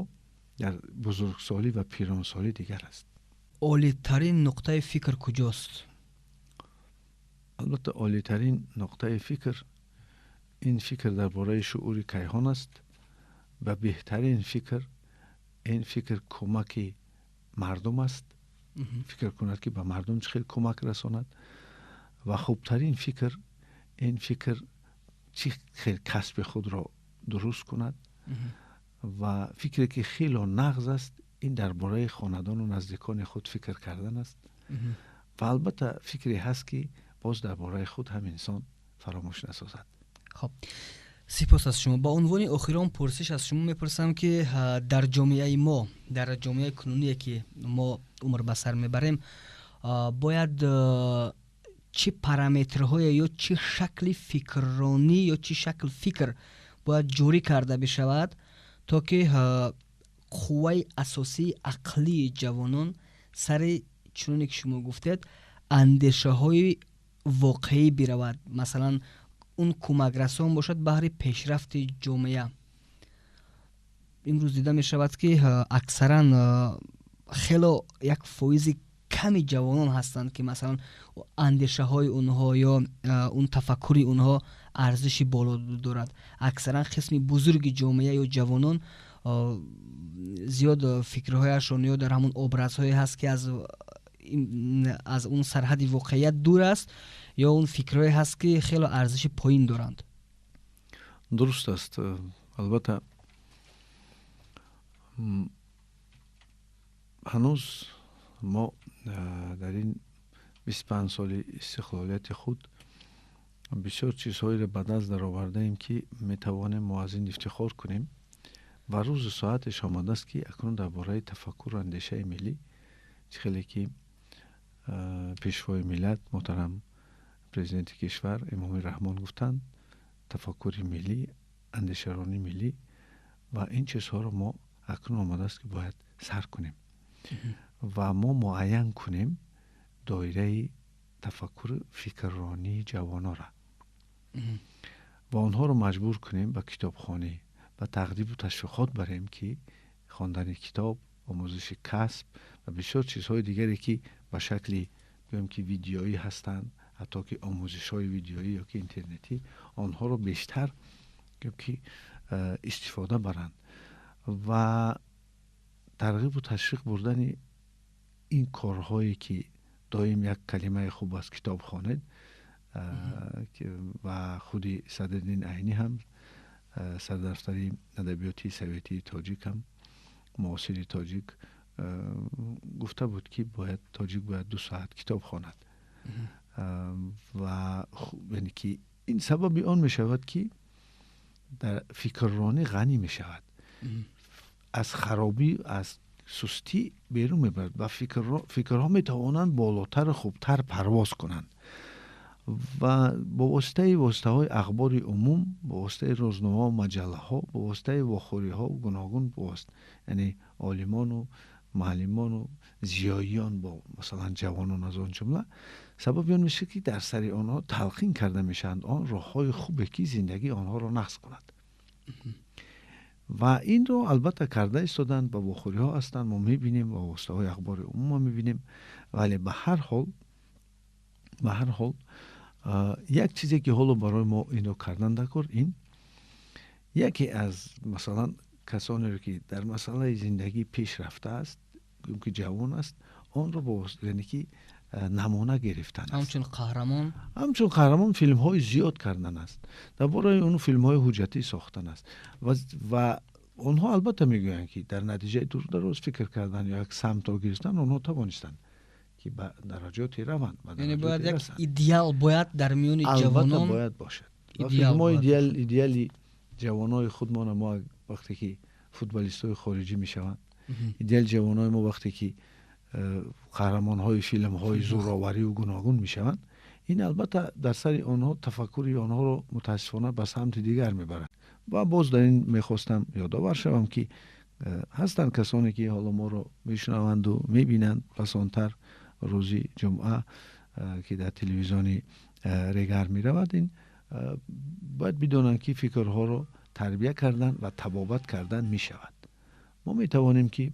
дар бузургсолӣ ва пиронсолӣ дигар аст. Олитарин нуқтаи фикр куҷост? Албатта, олитарин нуқтаи фикр ин фикр дар бораи шуъури кайҳон аст ва беҳтарин фикр ин фикр кӯмаки мардум аст, фикр кунад, ки ба мардум чӣ хел кӯмак расонад. Ва хубтарин фикр ин фикр чӣ хел касби худро дуруст кунад. Ва фикре ки хело нағз аст, ин дар бораи хонадону наздикони худ фикр кардан аст. Ва албатта, фикре ҳаст, ки боз дар бораи худ ҳам инсон фаромӯш насозад. Хоб, сипос аз шумо. Ба унвони охирон пурсиш аз шумо мепурсам, ки дар ҷомеаи мо, дар ҷомеаи кунуние, ки мо умр ба сар мебарем, бояд чӣ параметрҳое ё чӣ шакли фикрронӣ ё чӣ шакл фикр бояд ҷорӣ карда бишавад, то ки қувваи асосии ақлии ҷавонон сари, чуноне ки шумо гуфтед, андешаҳои воқеӣ биравад, масалан, он кӯмакрасон бошад баҳри пешрафти ҷомеа? Имрӯз дида мешавад, ки аксаран хело як фоизи ками ҷавонон ҳастанд, ки масалан андешаҳои онҳо ё он тафаккури онҳо Арзиши боло дорад. Аксаран қисми бузурги ҷомеа ё ҷавонон зиёд фикрҳояшон ё дар ҳамон образҳое ҳаст, ки аз он сарҳади воқеият дур аст, ё он фикрҳое ҳаст, ки хело арзиши поин доранд. Дуруст аст, албатта. Ҳанӯз мо дар ин 25 соли истиқлолияти худ бисёр чизҳоеро ба даст даровардаем, ки метавонем мо аз ин ифтихор кунем, ва рӯзу соатеш омадааст, ки акнун дар бораи тафаккуру андешаи миллӣ, чӣ хеле ки Пешвои миллат, муҳтарам Президенти кишвар Эмомалӣ Раҳмон гуфтанд, тафаккури миллӣ, андешаронии миллӣ ва ин чизҳоро мо акнун омадааст, ки бояд сар кунем ва мо муайян кунем доираи тафаккуру фикрронии ҷавонора ва онҳоро маҷбур кунем ба китобхонӣ ва тағрибу ташвиқот барем, ки хондани китоб, омӯзиши касб ва бисёр чизҳои дигаре, ки ба шакли, гӯем ки, видеоӣ ҳастанд, ҳатто ки омӯзишҳои видеоӣ ё ки интернетӣ, онҳоро бештар, ки истифода баранд ва тарғибу ташвиқ бурдани ин корҳое, ки доим як калимаи хуб аст: «Китоб хонед». Ва худи Садриддин Айнӣ ҳам, сардафтари адабиёти советии тоҷик ҳам, муосири тоҷик, гуфта буд, ки бояд тоҷик бояд 2 соат китоб хонад. Ва яъне ки ин сабаби он мешавад, ки дар фикрронӣ ғанӣ мешавад, аз харобӣ, аз сустӣ берун мебарад ва фикрҳо метавонанд болотару хубтар парвоз кунанд. Ва бо воситаи воситаҳои ахбори умум, бо воситаи рӯзномаҳо, маҷаллаҳо, бо воситаи вохӯриҳо гуногун, яъне олимону муаллимону зиёиён бо, масалан, ҷавонон, аз он ҷумла, сабаби он мешавад, ки дар сари онҳо талқин карда мешаванд он роҳҳои хубе, ки зиндагии онҳоро нағз кунад. Ва инро албатта карда истоданд, ба вохӯриҳо ҳастанд, мо мебинем, ба воситаҳои ахбори умум мебинем. Вале ба ҳар ҳол як чизе, ки ҳоло барои мо инро кардан даркор, ин яке аз, масалан, касонеро, ки дар масъалаи зиндагӣ пеш рафтааст, ки ҷавон аст, онро бо, яъне ки, намуна гирифтан. Ҳамчун қаҳрамон. Ҳамчун қаҳрамон филмҳои зиёд кардан аст, дар бораи он филмҳои ҳуҷҷатӣ сохтан аст. Ва онҳо албатта мегӯянд, ки дар натиҷаи дурдароз фикр кардан ё як самтро гирифтан онҳо тавонистанд, ки ба дараҷоте раванд. Яъне бояд як идеал бояд дар миёни ҷавонон. Бояд бошад. Филмҳои идеали ҷавонои худмона мо вақте ки футболистҳои хориҷӣ мешаванд, идеали ҷавонои мо вақте ки қаҳрамонҳои филмҳои зӯровариву гуногун мешаванд, ин албатта дар сари онҳо тафаккури онҳоро мутаассифона ба самти дигар мебарад. Ва боз дар ин мехостам ёдовар шавам, ки ҳастанд касоне, ки ҳоло моро мешунаванду мебинанд пасонтар, рӯзи ҷумъа, ки дар телевизиони Регар меравад. Ин бояд бидонанд, ки фикрҳоро тарбия кардан ва табобат кардан мешавад. Мо метавонем, ки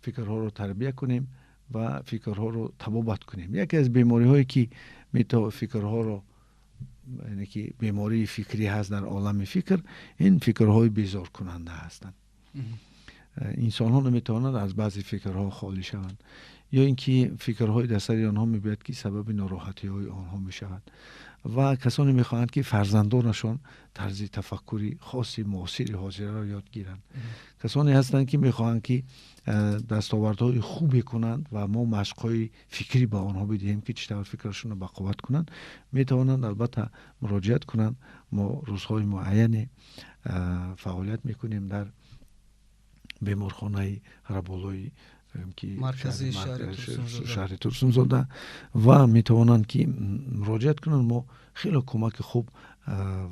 фикрҳоро тарбия кунем ва фикрҳоро табобат кунем. Яке аз бемориҳое, ки фикрҳоро, яъне ки бемории фикрӣ ҳаст дар олами фикр, ин фикрҳои безоркунанда ҳастанд. Инсонҳо наметавонанд аз баъзе фикрҳо холӣ шаванд ё ин ки фикрҳои дар сари онҳо мебиёяд, ки сабаби нороҳатиҳои онҳо мешавад. Ва касоне мехоҳанд, ки фарзандонашон тарзи тафаккури хоси муосири ҳозираро ёд гиранд, касоне ҳастанд, ки мехоҳанд, ки дастовардҳои хубе кунанд ва мо машқҳои фикрӣ ба онҳо бидиҳем, ки чӣ тавр фикрашонро бақувват кунанд, метавонанд албатта муроҷиат кунанд. Мо рӯзҳои муайяне фаъолият мекунем дар беморхонаи Ҳараболои ки шаҳри Турсунзода ва метавонанд, ки муроҷиат кунанд. Мо хеле кӯмаки хуб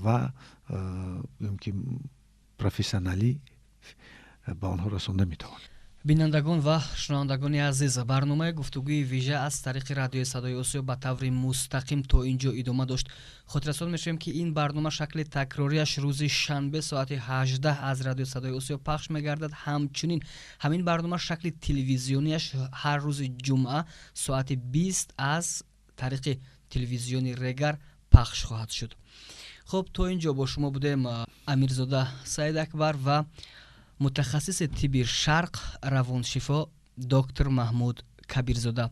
ва, ки, профессионалӣ ба онҳо расонда метавонем. Бинандагон ва шунавандагони азиз, барномаи гуфтугӯи вижа аз тариқи Радиои Садои Осиё ба таври мустақим то ин ҷо идома дошт. Хотиррасон мешавем, ки ин барнома шакли такрориаш рӯзи шанбе соати 18 аз Радиои Садои Осиё пахш мегардад. Ҳамчунин ҳамин барнома шакли телевизиониаш ҳар рӯзи ҷумъа соати 20 аз тариқи телевизиони Регар пахш хоҳад шуд. Хуб, то ин ҷо бо шумо будем Амирзода Саид Акбар ва мутахассиси тибби шарқ, равоншифо, доктор Маҳмуд Кабирзода.